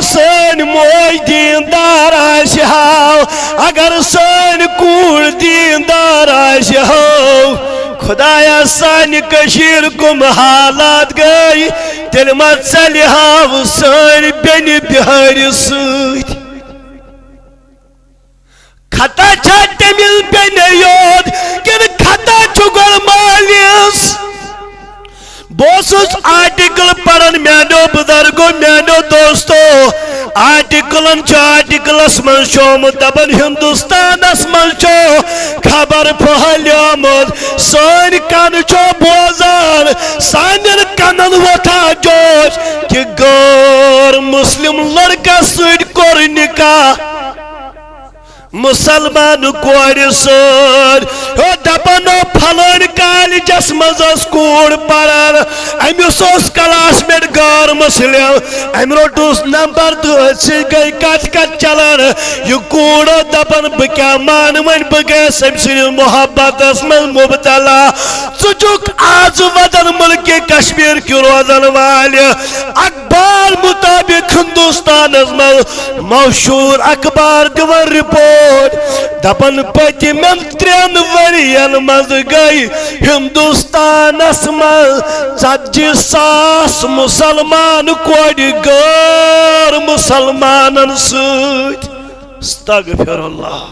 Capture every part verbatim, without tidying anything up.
سٲنۍ موج دیٖندار آسہِ ہاو، اگر سٲنۍ کوٗر دیٖندار آسہِ ہاو، خدایا، سانہِ کٔشیٖرِ کُم حالات گٔے، تیٚلہِ ما ژَلہِ ہاو سٲنۍ بیٚنہِ بِہٲرِ سۭتۍ؟ خطا چھا تٔمِس بیٚنہِ یوت کِنہٕ خطا چھُ گۄڈٕ مٲلِس؟ بہٕ اوسُس آرٹیکل پران، میانیو بزرگو، میانیو دوستو، آرٹیکلن چھُ، آرٹیکلس منٛز چھُ آمُت، دپان ہندوستانس منٛز چھُ خبر پھہلیومُت، سٲنۍ کن چھو بوزان، سانٮ۪ن کنن وۄتھان جوش کہِ غٲر مسلم لڑکس سۭتۍ کوٚر نکاح۔ مسلمان کورِ سۭتۍ۔ ہو دپان، او پھلٲنۍ کالجس منٛز ٲس کوٗر پران، أمِس اوس کلاس میٹ غٲر مسلم، أمۍ روٚٹُس نمبر تہٕ أتھۍ سۭتۍ گٔے کتھ کتھ چلان۔ یہِ کوٗر ٲس دپان، بہٕ کیٛاہ مانہٕ وۄنۍ، بہٕ گٔیس أمۍ سٕنٛدِس محبتس منٛز مبتلا۔ ژٕ چھُکھ آز ودان ملکہِ کشمیر کہِ روزن والہِ۔ اخبار مطابق ہندوستانس منٛز مشہوٗر اخبار دِوان رپورٹ، دپان پٔتمٮ۪ن ترٛٮ۪ن ؤرین منٛز گٔے ہندوستانس منٛز ژتجی ساس مسلمان کورِ غٲر مسلمانن سۭتۍ۔ استغفر اللہ۔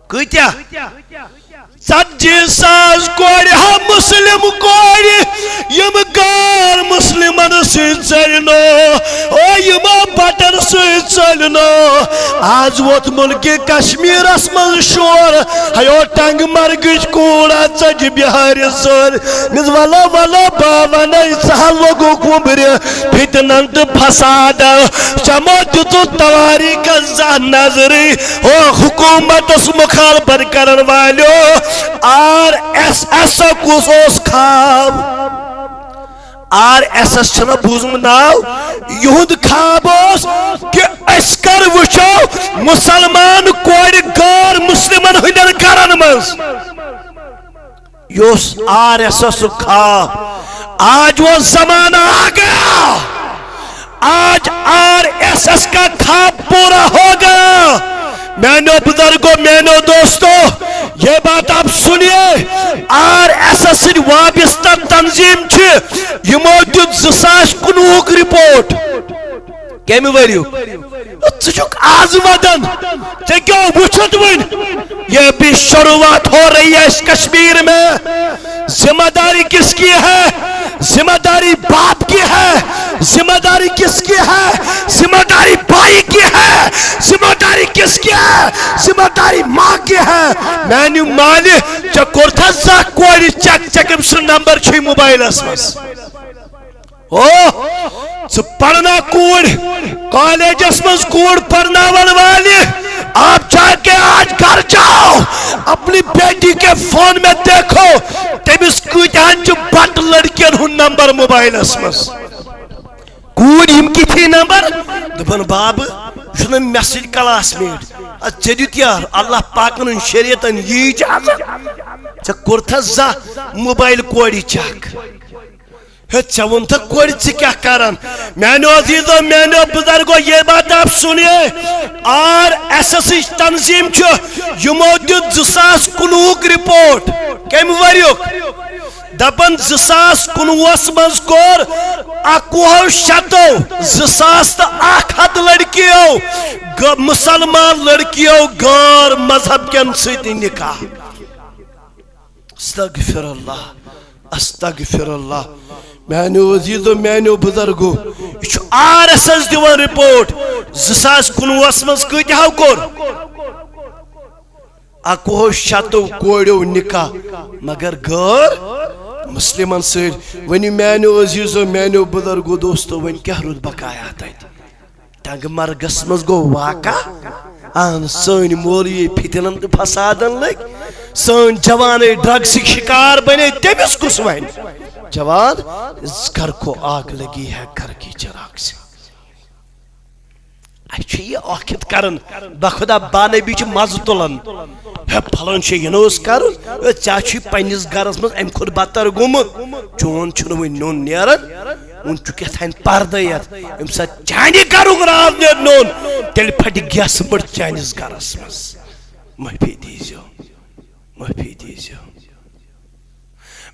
کۭتیاہ؟ ژتجی ساس کورِ ہا، مسلم کورِ، یِم غٲر مسلمن سۭتۍ ژٔلۍ نہٕ، او یِمو بٹن سۭتۍ ژٔلۍ نہٕ۔ آز ووت ملکہِ کشمیرس منٛز شور، ہیو ٹنگ مرگٕچ کوٗر ژٔج بِہارِ سۭتۍ۔ مےٚ وَلہ وَلہ بہٕ وَنے ژٕ ہا لوٚگُکھ وُمبرِ فتنن تہٕ فسادن۔ چمو دیُتُتھ تواریخس زانٛہہ نظرٕے۔ او حکومتس مخالفت کرن والیو، آر ایس ایس کُس اوس خواب؟ آر ایس ایس چھُنہ بوٗزمُت ناو؟ یِہُنٛد خواب اوس کہِ أسۍ کر وٕچھو مسلمان کورِ غٲر مسلمن ہٕنٛدٮ۪ن گرن منٛز۔ یہِ اوس آر ایس ایس خواب۔ آج وہ زمانہ آ گیا، آج آر ایس ایس کا خواب پورا ہو گیا۔ میانیو بزرگوں، میانیو دوستوں، یہ بات آپ سنیے، آر ایس ایس سۭتۍ وابستہ تنظیٖم چھِ، یِمو دیُت زٕ ساس کُنوُہُک رپورٹ۔ کمہِ ؤریُک؟ ژٕ چھُکھ آز ودان، ژےٚ کیٛاہ وُچھُتھ وۄنۍ؟ یہ بھی شروعات ہو رہی ہے اس کشمیر میں۔ ذمہ داری کس کی ہے؟ ذمہ داری باپ کی ہے؟ ذمہ داری کس کی ہے؟ ذمہ داری بھائی کی ہے؟ ذمہ داری کس کی ہے؟ ذمہ داری ماں کی ہے۔ میانہِ مالہِ، ژےٚ کوٚرتھا زانٛہہ کورِ چیک، ژےٚ کٔمۍ سُنٛد نمبر چھُے موبایلس منٛز؟ او، ژٕ پرنا کوٗر، کالجس منٛز کوٗر پرناون والہِ، آپ جا کے آج گھر جاؤ، اپنی بیٹی کے فون میں دیکھو، تٔمِس کۭتیاہن چھُ بٹ لڑکین ہُنٛد نمبر موبایلس منٛز۔ کوٗر یِم کِتھی نمبر؟ دپان، بابہٕ، یہِ چھُنہٕ مےٚ سۭتۍ کلاس میٹ۔ ادٕ ژےٚ دیُت یار، اللہ پاکن ہُنٛد شریعتن یی اجازت؟ ژےٚ کوٚرتھا زانٛہہ موبایل کورِ چیک؟ ہے، ژےٚ ووٚنتھا کورِ ژٕ کیٛاہ کران؟ میانیو عزیزو، میانیو بزرگو، یہ بات آپ سنیے، آر ایس ایس تنظیٖم چھُ، یِمو دیُت زٕ ساس کُنوُہُک رپورٹ۔ کمہِ ؤریُک؟ دپان زٕ ساس کُنوُہس منٛز کوٚر اکوُہو شتو، زٕ ساس تہٕ اکھ ہتھ لڑکیو، غ-، مسلمان لڑکیو غٲر مذہب کٮ۪ن سۭتۍ نکاح۔ استغفر اللہ، استغفر اللہ۔ میانیو عزیزو، میانیو بزرگو، یہِ چھُ آر ایس ایس دِوان رپورٹ۔ زٕ ساس کُنوُہس منٛز کۭتیاہو کوٚر؟ اکوُہو شتو کوریو نکاح، مگر غٲر مسلمن سۭتۍ۔ ؤنِو میانیو عزیزو، میانیو بزرگو، دوستو، وۄنۍ کیٛاہ روٗد بقایا تتہِ؟ ٹنگ مرگس منٛز گوٚو واقع۔ اہن، سٲنۍ مولوی فتنن تہٕ فسادن لٔگۍ، سٲنۍ جوانے ڈرگسٕکۍ شکار بنے، تٔمِس کُس ونہِ؟ جوان، گھر کو آگ لگی ہے، گھر کی چراغ سے۔ اسہِ چھُ یہِ ٲخٕت کران، بخدا بانبی چھِ مزٕ تُلان۔ ہے، پھلٲنۍ چھُ یہِ نہٕ اوس کرُن، ہے، ژےٚ چھُے پننِس گرس منٛز امہِ کھۄتہٕ بدتر گوٚمُت۔ چون چھُنہٕ وُنہِ نیُن نیران۔ وُنہِ چھُ کیٛاہ تام پردے یتھ۔ ییٚمہِ ساتہٕ چانہِ گرُک راز نیرنون، تیٚلہِ پھٹہِ گیسہٕ بٔڑ چٲنِس گرس منٛز۔ معٲفی دیٖزیو، معٲفی دیٖزیو۔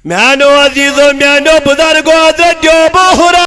میانیو عزیزو، میانیو بزرگو، حضرت دیوبہٕ ہُرا